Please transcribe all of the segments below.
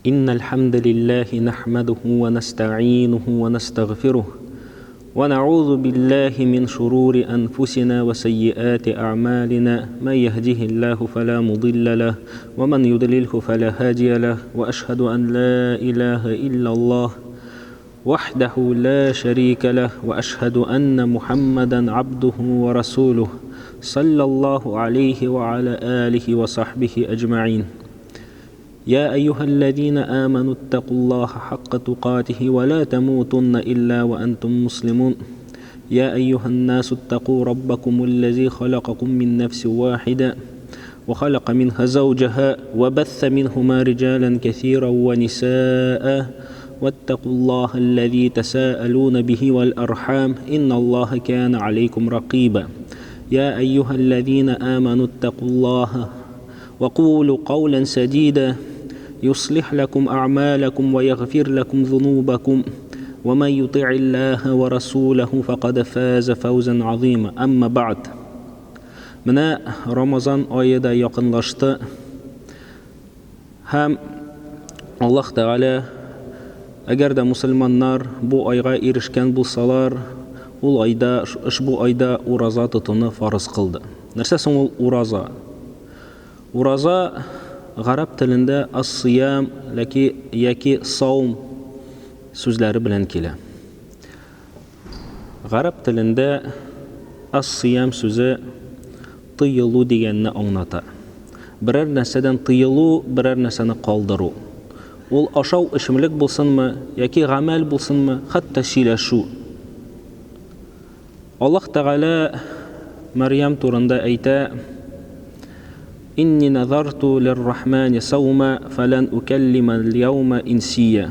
إن الحمد لله نحمده ونستعينه ونستغفره ونعوذ بالله من شرور أنفسنا وسيئات أعمالنا من يهده الله فلا مضل له ومن يضلله فلا هادي له وأشهد أن لا إله إلا الله وحده لا شريك له وأشهد أن محمدا عبده ورسوله صلى الله عليه وعلى آله وصحبه أجمعين يا أيها الذين آمنوا اتقوا الله حق تقاته ولا تموتن إلا وأنتم مسلمون يا أيها الناس اتقوا ربكم الذي خلقكم من نفس واحدة وخلق منها زوجها وبث منهما رجالا كثيرا ونساء واتقوا الله الذي تساءلون به والأرحام إن الله كان عليكم رقيبا يا أيها الذين آمنوا اتقوا الله وقولوا قولا سديدا يصلح لكم أعمالكم ويغفر لكم ذنوبكم ومن يطع الله ورسوله فقد فاز فوزا عظيما أما بعد Менә Рамазан ае да якынлашты. Һәм Аллаһ Тәгалә, әгәр дә мусульманнар бу айга ирешкән булсалар, ул айда, ошбу айда ураза тотуны фарыз кылды. Нәрсә соң ул ураза? Ураза гарәп телендә ас-сиям яки яки саум сүзләре белән килә. Гарәп телендә ас-сиям сүзе тыелу дигәнне аңлата. Берәр нәрсәдән тыелу, берәр нәрсәне калдыру. Ул ашау-эчемлек булсынмы, яки гамәл булсынмы, хәтта сөйләшү. Аллаһ Тәгалә Мәрьям турында әйтә, Инни назарту лир-Рахмани саума фалан укаллима аль-яума инсия.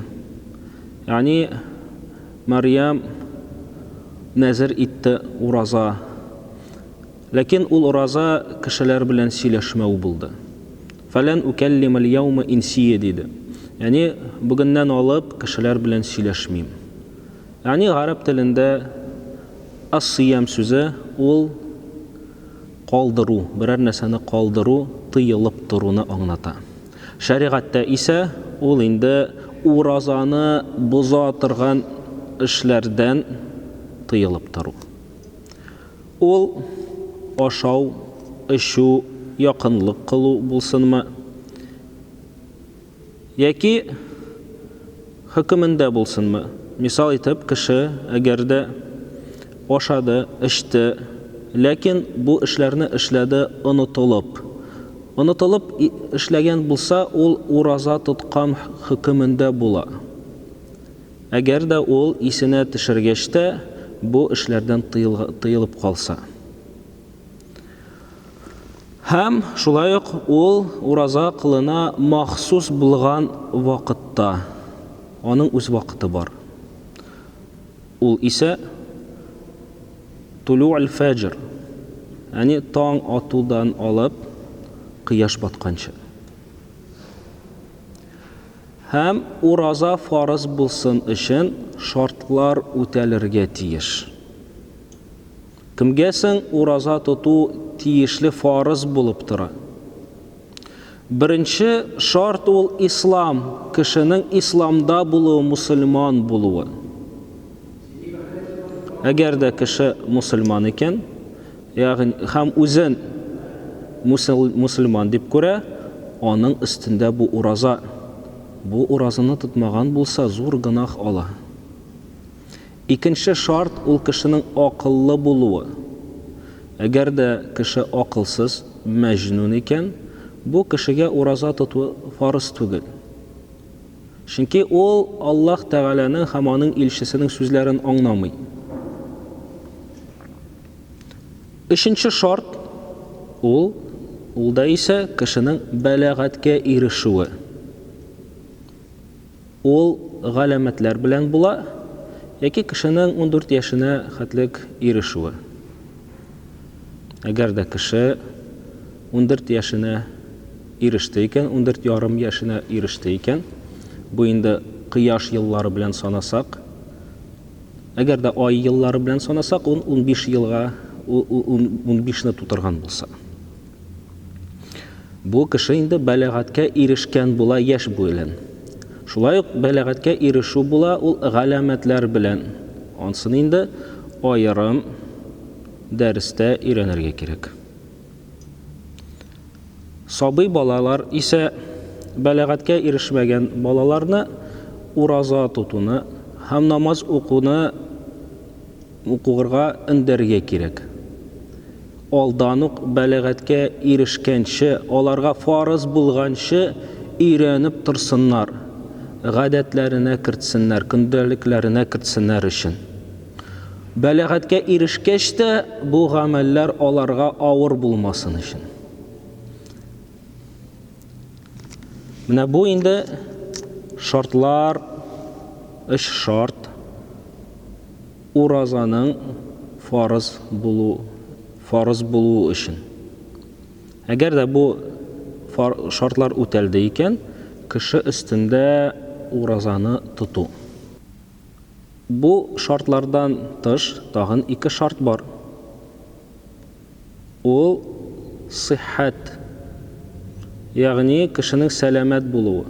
Ягъни Мәрьям нәзер итте ураза. Ләкин ул ураза кешеләр белән сөйләшмәү булды. Фалан укаллима аль-яума инсия диде. Ягъни бүгеннән алып кешеләр белән сөйләшмим. Ягъни гарәп телендә ас-сиям сүзе ул калдыру, берәр нәрсәне калдыру, тыелып торуны аңлата. Шәригатьтә исә ул инде уразаны боза торган эшләрдән тыелып тору. Ул ашау, эчү, якынлык кылу булсынмы, Яки хөкемендә булсынмы? Мисал итеп, кеше әгәр дә ашады, эчте, ләкин бу эшләрне эшләде онытылып. Онытылып эшләгән булса, ул ураза тоткан хөкемендә була. Әгәр дә ул исенә төшергәч тә бу эшләрдән тыелып калса. Һәм шулай ук ул ураза кылына махсус булган вакытта. Аның үз вакыты бар. Ул исә тулу'л фәҗр, ягъни таң атудан алып кояш батканчы. Һәм ураза фарыз булсын өчен шартлар үтәлергә тиеш. Кемгә соң ураза тоту тиешле фарыз булып тора? Беренче шарт ул ислам, кешенең исламда булуы, мусульман булуы. Әгәр дә кеше мусульман икән, ягъни һәм үзен мусульман дип күрә, аның өстендә бу ураза. Бу уразаны тотмаган булса, зур гөнаһ ала. Икенче шарт, ул кешенең акыллы булуы. Әгәр дә кеше акылсыз, мәҗнүн икән, бу кешегә ураза тоту фарыз түгел. Чөнки ул Аллаһ Тәгаләнең һәм аның илчесенең сүзләрен аңламый. Өченче шарт, ул, ул да исә кешенең бәләгатькә ирешүе. Ул галәмәтләр белән була яки кешенең 14 яшенә хәтлек ирешүе. Әгәр дә кеше 14 яшенә иреште икән, 14 ярым яшенә иреште икән, бу инде кояш еллары белән санасак, әгәр дә ай еллары белән санасак, ул 15 елга, 15-не тутырган булса. Бу кеше инде бәләгатькә ирешкән була яшь белән. Шулай ук бәләгатькә ирешү була ул галәмәтләр белән. Ансын инде аерым дәрестә өйрәнергә кирәк. Сабый балалар исә бәләгатькә ирешмәгән балаларны ураза тотуны һәм намаз укуны укуырга өндәргә кирәк. Алдан ук бәләгатькә ирешкәнче, аларга фарыз булганчы өйрәнеп торсыннар, гадәтләренә кертсеннәр, көндәлекләренә кертсеннәр өчен. Бәләгатькә ирешкәч тә бу гамәлләр аларга авыр булмасын өчен. Менә бу инде шартлар, өч шарт уразаның фарыз булу, фарыз булуы өчен. Әгәр дә бу шартлар үтәлде икән, кеше өстендә уразаны тоту. Бу шартлардан тыш тагын ике шарт бар. Ул сыйхәт, ягъни кешенең сәламәт булуы.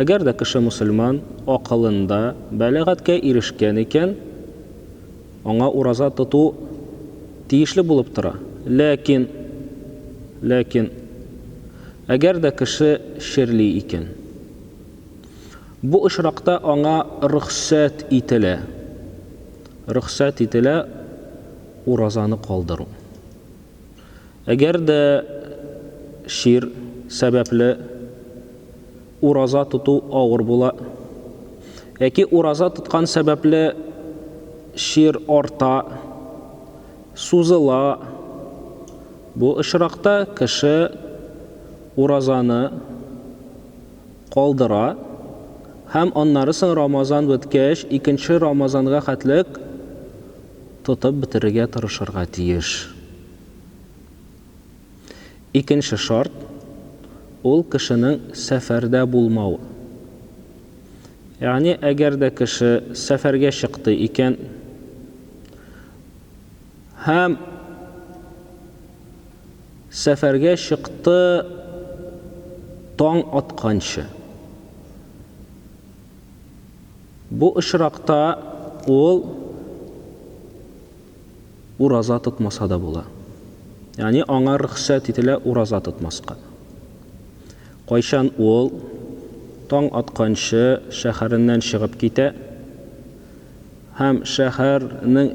Әгәр дә кеше мөселман, акылында, бәләгатькә ирешкән икән, аңа ураза тоту тиешле булып тора. Ләкин, ләкин, әгәр дә кеше чирли икән, бу очракта аңа рөхсәт ителә, рөхсәт ителә уразаны калдыру. Әгәр дә чир сәбәпле ураза тоту авыр була, яки ураза тоткан сәбәпле чир арта, сузыла, бу очракта кеше уразаны калдыра һәм аннары соң Рамазан беткәч, икенче Рамазанга хәтлек тотып бетерергә тырышырга тиеш. Икенче шарт, ул кешенең сәфәрдә булмавы. Ягъни, әгәр дә кеше сәфәргә чыкты икән һәм сәфәргә чыкты таң атканчы, Бу очракта ул ураза тотмаса да була. Ягъни аңа рөхсәт ителә ураза тотмаска. Кайчан ул таң атканчы шәһәреннән чыгып китә һәм шәһәрнең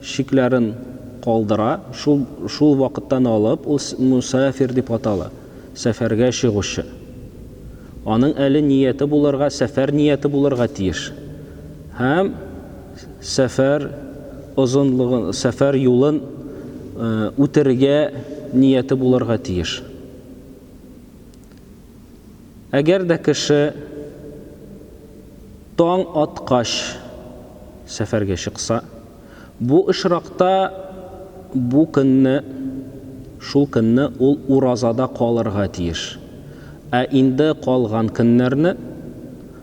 чикләрен калдыра, шул, шул вакыттан алып ул мусафир дип атала, сәфәргә чыгучы. Аның әле нияте булырга, сәфәр нияте булырга тиеш. Һәм сәфәр озынлыгын, сәфәр юлын үтергә нияте булырга тиеш. Әгәр дә кеше таң аткач сәфәргә чыкса, Бу очракта бу көнне, шул көнне ул уразада калырга тиеш. Ә инде калган көннәрне,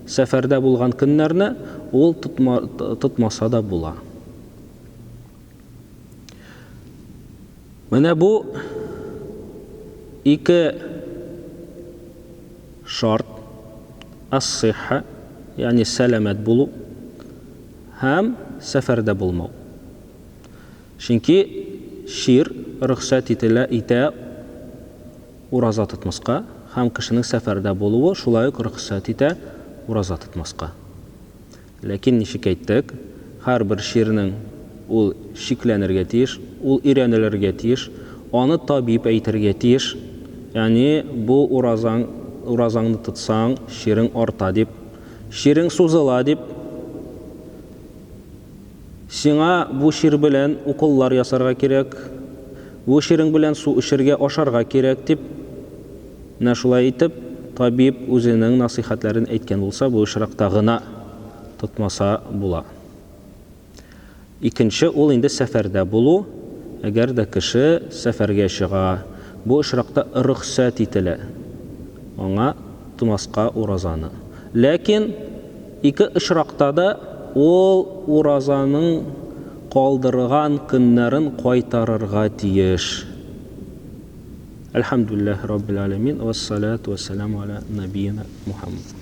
сәфәрдә булган көннәрне ул тотма, тотмаса да була. Менә бу ике шарт, ас-сихха, ягъни сәламәт булу, Һәм сәфәрдә булмау. Чөнки чир рөхсәт ителә итә ураза тотмаска, һәм кешенең сәфәрдә булуы шулай ук рөхсәт итә ураза тотмаска. Ләкин, ничек әйттек, һәрбер чирнең ул чикләнергә тиеш, ул өйрәнелергә тиеш, аны табиб әйтергә тиеш, ягъни бу уразаң, уразаңны тотсаң, чирең арта дип, Чирең сузыла дип, сиңа бу чир белән уколлар ясарга кирәк, бу чирең белән су эчергә, ашарга кирәк дип, менә шулай итеп, табиб үзенең насыйхәтләрен әйткән булса, бу очракта гына тотмаса була. Икенче, ул инде сәфәрдә булу, әгәр дә кеше сәфәргә чыга, бу очракта рөхсәт ителә аңа тотмаска уразаны. Ләкин ике очракта да ул уразаның калдырган көннәрен кайтарырга тиеш. Әлхәмдүлилләһи раббил галәмин, вәссалату вәссәламу аля нәбиена Мухаммад.